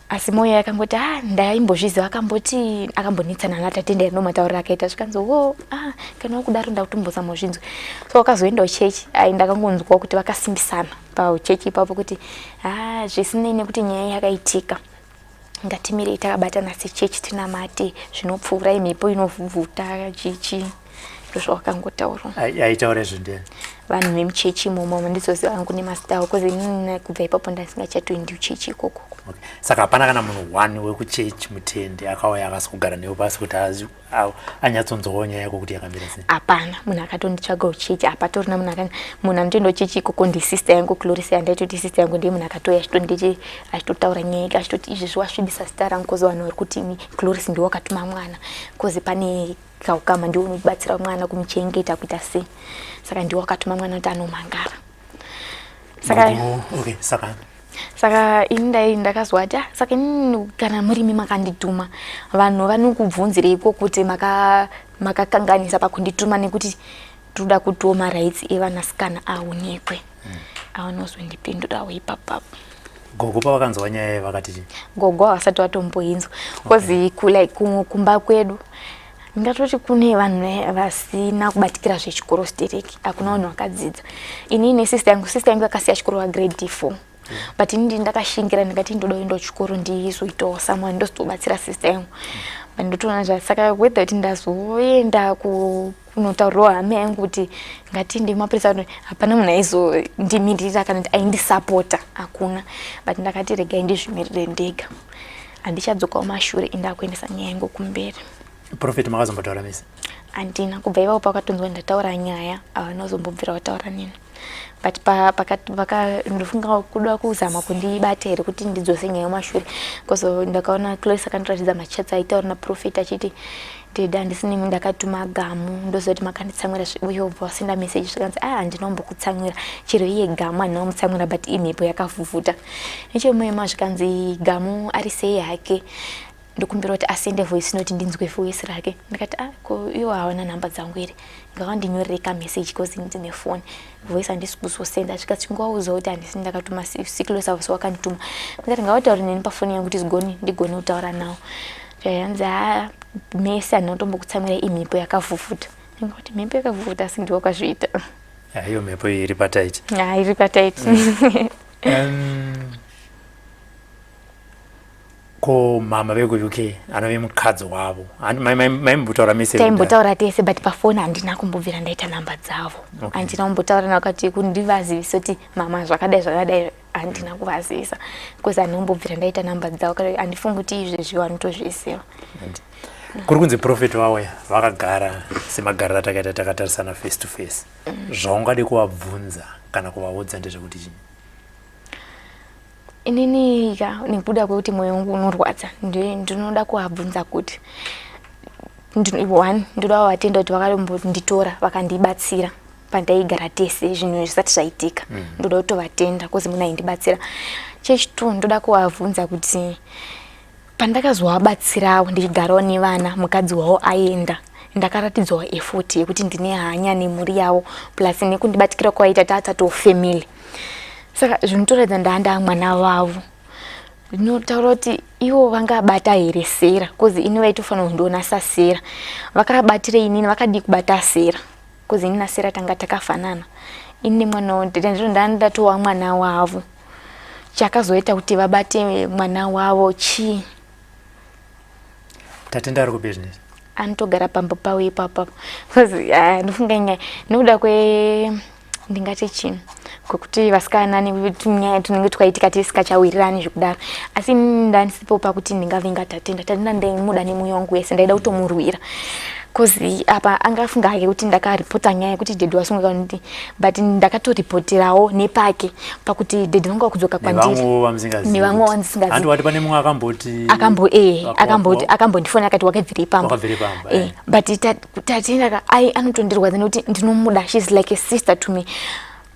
Asi Moyo yakangoti, "Ah, ndaimbozviziva." Akamboti akambonetsana naTatenda ino matauriro akaita. Zvikanzi, "Wo, ah, kana wakudaro, ndakutombozama zvinzwe." So wakazoendawo chechi. Ai, ndakangonzwawo kuti vakasimbisana pachechi ipapo kuti, "Ah, zvisinei nekuti nyaya yakaitika, ngatimirei takabatana sechechi, tinamate, zvinopfuura, imhepo inovhuvhuta chichi." Ndozvavakangotaura. Aitaura izvo ndiani? Vanhu vemuchechi imomo, handizoziva hangu nemazita avo, cause inini kubva ipapo ndasingachatoendi kuchechi ikoko. Okay. Saka hapana kana munhu one wekuchechi mutende akauya akasi kugara newe pasi kuti anyatsonzwawo nyaya yako kuti yakamira sei? Hapana munhu akatonditsvaga kuchechi, hapatorina munhu munhu anotoenda kuchechi ikoko. Ndisister yangu Cloris, yandaitoti sister yangu, ndiye munhu akatouya achitonditi, achitotaura nyaya yake, achitoti, "Izvezvi wasvibisa zita rangu, cause vanhu vari kuti Cloris ndiwe wakatuma mwana, cause pane kaukama, ndiwe unobatsira mwana kumuchengeta, kuita sei, saka ndiwe wakatuma mwana kuti anomangara." Saka Okay, saka Saka ini ndai ndakazwa ati, "Ah, saka inini kana murimi makandituma, vanhu vanokubvunzireiko kuti makakanganisa pakundituma? Nekuti toda kutiwo marights evanasikana aonekwe." Avanozondipindurawo ipapapo. Gogo pavakanzwa nyaya iyi vakati chii? Gogo havasati vatomboinzwa, cause like kumba kwedu ndingatoti kune vanhu vasina kubatikira zvechikoro stereki, hakuna vanhu vakadzidza. Inini nesister yangu, sister yangu yakasiya chikoro wagrade 4, but ini ndakashingira, ndikati ndoda kuenda kuchikoro, ndizoitawo someone, ndozotobatsira sister yangu. But ndotoona zva saka whether kuti ndazoenda kunotaurirawo hama yangu kuti ngatinde kumapurisa, hapana munhu aizondimirira kana kuti aindisapota, hakuna. But ndakati regai ndizvimirire ndega, handichadzokawo mashure, indakuendesa nyaya yangu kumberi. Prophet makazombotaura mese? Handina. Kubva ipapo pakatonzwa ndataura nyaya, havana kuzombobvira vataura neni, but ndofunga kuda kuzama kundibata here kuti ndidzose nyaya mumashure, because ndakaona Cloris akandiratidza machats aitaura naprophet achiti, "Daddy, handisini ndakatuma Gamu, ndoziva kuti makanditsamwira." Uye ubva wasenda message, zvikanzi, "A, handina kumbokutsamwira chero iye Gamu handina kumutsamwira, but imhepo yakavhuvhuta nechemuema." Zvikanzi, "Gamu ari sei hake? Ndokumbira kuti asende voice note, ndinzwe voice rake." Ndikati, "Ah, ko iwo hawana nhamba dzangu here? Ngavandinyorere kamessage, cause ndine foni, voice handisi kuzosenda." Svika chingowauzawo kuti handisi ndakatuma, Siklos avo wakandituma. Ndikati ngavataure neni pafoni yangu kuti zigoni ndigone kutaura nawo. Zvayanzi, "Ha, mese handina kutombokutsamwira, imhepo yakavhuvhuta." Ndingati mhepo yakavhuvhuta, asi ndiwo wakazviita. Iyo mhepo iyi iri pataiti. Ha, iri pataiti. Ko mama vekuUK anove mukadzi wavo, maimbotaura mese? Taimbotaura tese, but pafoni handina kumbobvira ndaita nhamba dzavo. Handina kumbotaura navo kati kundivazivise kuti mama zvakadai zvakadai. Handina kuvazivisa because handinombobvira ndaita namba dzavo, kana handifungi kuti izvezvi vanotozviziva. Kuri kunzi prophet vauya vakagara semagariro atakaita, takatarisana face to face. Zvaungade kuvabvunza kana kuvaudza ndezvekuti chii? Inini ka, nekuda kwekuti mwoyo wangu unorwadza, ndinoda kuvabvunza kuti one, ndoda kuvatenda kuti vakambonditora vakandibatsira pandaigara tese zvinhu zvisati zvaitika. Ndoda kutovatenda cause munhu aindibatsira. Chechitwo, ndoda kuvabvunza kuti pandakazovabatsirawo ndichigarawo nevana, mukadzi wavo aenda, ndakaratidzwawo effort yekuti ndine hanya nemhuri yavo, plus nekundibatikira kwaita taatatowo family. Saka zvinotoratidza ndaanda mwana wavo. Ndinotaura kuti ivo vangabata here Sera? Cause ini vaitofanira kundiona saSera. Vakabatire inini, vakadii kubata Sera? Cause ini naSera tanga takafanana, ini nemwana ndandatova mwana wavo. Chakazoita kuti vabate mwana wavo chii? Tatenda ari kubusiness. Anotogara pamba pavo ipapo, because ah, ndofunga nyaya nekuda kwe, ndingati chinhu kwekuti vasikana netunyaya tunenge twaitika tisikachawirirani zvekudaro. Asi inini ndandisipo pakuti ndingavenga Tatenda. Tatenda ndaimuda nemwoyo wangu wese, ndaida kutomurwira, cause apa angafunga hake kuti ndakaripota nyaya yekuti daddy wasunga kuti, but ndakatoripoterawo nepake pakuti daddy vanga kudzoka kwandiri. Nevamwewo vamusingazivi. Nevamwe vandisingazivi. Handi wati pane mumwe akamboti akambo akamboti akambondifona akati wakabvirei pamba. Wakabvirei pamba, But Tatenda ka ai anotondirwadza nekuti ndinomuda. She's like a sister to me,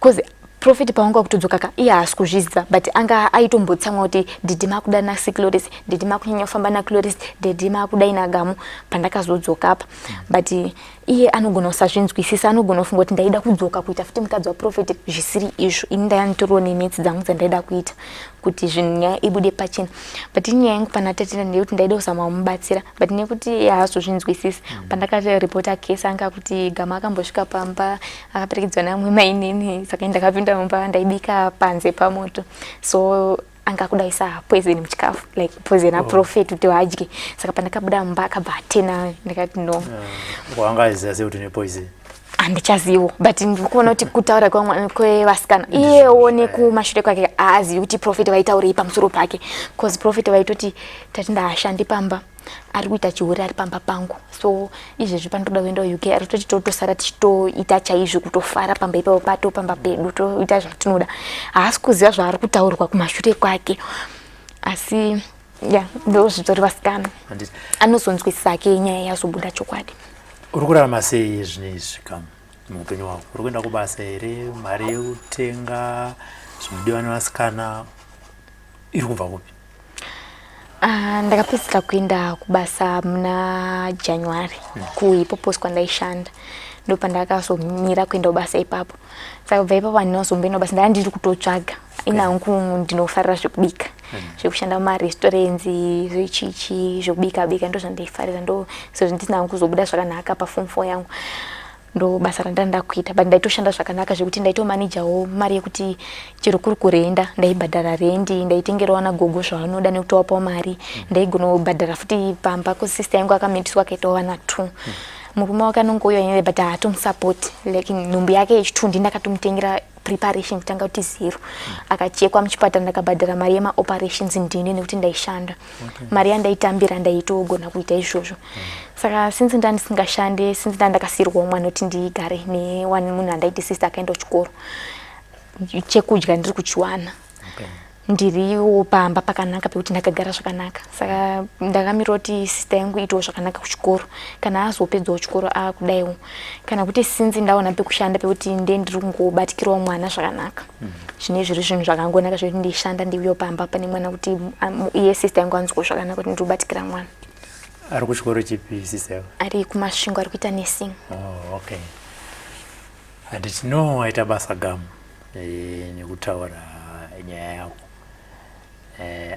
cause prophet pavanga kutodzoka ka, iye haasi kuzviziva, but anga aitombotsamwa kuti daddy makuda naCloris, daddy makunyanya kufamba naCloris, daddy makudai naGamu pandakazodzoka apa. But iye anogona kusazvinzwisisa, anogona kufunga kuti ndaida kudzoka kuita futi mukadzi waprophet, zvisiri izvo. Ini ndaitoriwo nemetsi dzangu dzandaida kuita kuti zvinhu, nyaya ibude pachena. But inyaya yangu pana Tatenda ndeyekuti ndaida kuzama kumubatsira, but nekuti iye haazozvinzwisisi. Pandakatoripota case, anga kuti Gama akambosvika pamba akaperekedzwa neamwe mainini. Saka ndakapinda mumba, ndaibika panze pamoto, so anga kudaisa poison muchikafu, like poison aprofet kuti vadye. Saka pandakabuda mumba akabva atena. Ndikati no. Wangaziva sei kuti une poison? Handichazivo, but ndikuona kuti kutaura kwevasikana, iyewo nekumashure kwake haazivi kuti prophet vaitaurei pamusoro pake, because prophet vaitoti Tatenda haashandi pamba, ari kuita chihure ari pamba pangu. So izvezvi pandoda kuenda UK, ari kutoti totosara tichitoita chaizvo kutofara pamba ipapo, pato pamba pedu, toita zvatinoda. Haasi kuziva zvaari kutaurwa kumashure kwake. Asi ya, ndo zvitori vasikana. Handiti. Anozonzwisisa ake nyaya yazobuda chokwadi. Uri kurarama sei zvinezvi kam muupenyu hwako? Uri kuenda kubasa here? Mari yekutenga zvinodiwa nevasikana iri kubva kupi? Ah, ndakapedzisira kuenda kubasa muna January kuHippopos kwandaishanda. Ndo pandakazomira kuenda kubasa ipapo. Saka kubva ipapo handina kuzomboenda kubasa, ndaa ndiri kutotsvaga. Inangu ndinofarira zvekubika, zvekushanda mumarestaurants, zvechichi zvekubika bika, ndo zvandaifarira. Ndo sezvo ndisina hangu kuzobuda zvakanaka paform 4 yangu, ndo basa randanga ndakuita. But ndaitoshanda zvakanaka zvekuti ndaitomanajawo mari yekuti chero kuri kurenda ndaibhadhara rendi, ndaitengerawo nagogo zvavanoda nekutovapawo mari. Ndaigona kubhadhara futi pamba kusista yangu akamitiswa akaitawo vana two. Murume wake anongouya nyaya, but haatomusapoti. Like nhumbu yake yechitu ndindakatomutengera preparation kutanga kuti zero. Akachekwa muchipatara, ndakabhadhara mari yemaoperations ndini nekuti ndaishanda. Mari yandaitambira ndaitogona kuita izvozvo. Saka since ndandisingashande, since ndandakasiyirwawo mwana kuti ndigare neone munhu andaiti sister akaenda kuchikoro, chekudya ndiri kuchiwana. Ndiriwo pamba pakanaka pekuti ndakagara zvakanaka. Saka ndakamira kuti sister yangu iitewo zvakanaka kuchikoro, kana azopedzawo chikoro akudaiwo, kana kuti since ndaona pekushanda pekuti nde ndiri kungobatikirawo mwana zvakanaka. Zvine zviri zvinhu zvakangonaka zvekuti ndishanda, ndiuyewo pamba pane mwana kuti iye sister yangu anzwawo zvakanaka kuti ndiri kubatikira mwana. Ari kuchikoro chipi sister yako? Ari kuMasvingo, ari kuita nursing. Oh, okay. Handiti no, waita basa Gamu nekutaura nyaya yako.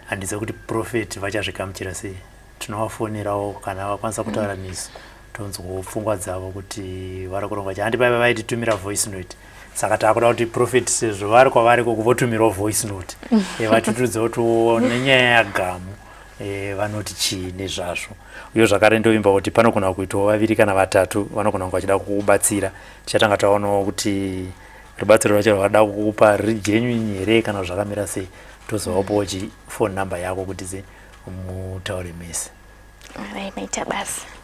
Handiziva kuti prophet vachazvigamuchira sei. Tinovafonerawo kana vakwanisa kutaura nesu, tonzwawo pfungwa dzavo kuti vari kuronga chii. Handi paiva vaititumira voice note, saka taakuda kuti prophet, sezvo vari kwavari koko, votumirawo voice note vatitudze kuti nenyaya yaGamu vanoti chii nezvazvo. Uye zvakare ndovimba kuti panogona kuitawo vaviri kana vatatu vanogona kunge vachida kukubatsira. Tichatanga taonawo kuti Rubatsiro rwacho rwavada kukupa riri genuine here kana zvakamira sei. Tozovapawo chi phone number yako kuti se mutaure mese. Alright, maita basa.